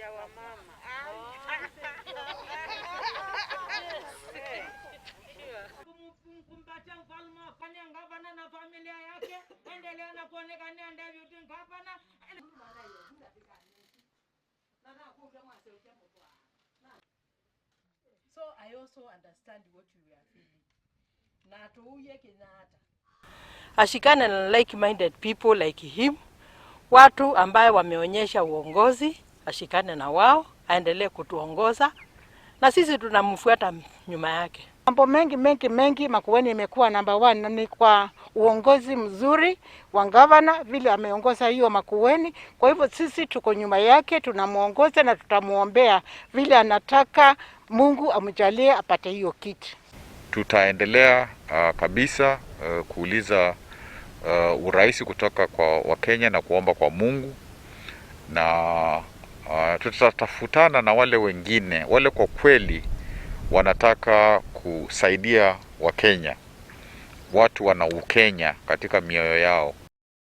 Ya wamama. Kumpatia mfalme afanye gavana na familia yake, endelea na kuonekania deputy gavana. So I also understand what you are feeling. Na tuuye Kenyatta. Ashikane na like-minded people like him, watu ambaye wameonyesha uongozi, ashikane na wao, aendelee kutuongoza na sisi tunamfuata nyuma yake. Mambo mengi mengi mengi, Makueni imekuwa namba one na ni kwa uongozi mzuri wa gavana vile ameongoza hiyo Makueni. Kwa hivyo sisi tuko nyuma yake, tunamuongoza na tutamuombea vile anataka. Mungu amjalie apate hiyo kiti. Tutaendelea kabisa kuuliza urais kutoka kwa Wakenya na kuomba kwa Mungu na tutatafutana na wale wengine wale kwa kweli wanataka kusaidia Wakenya, watu wana Ukenya katika mioyo yao.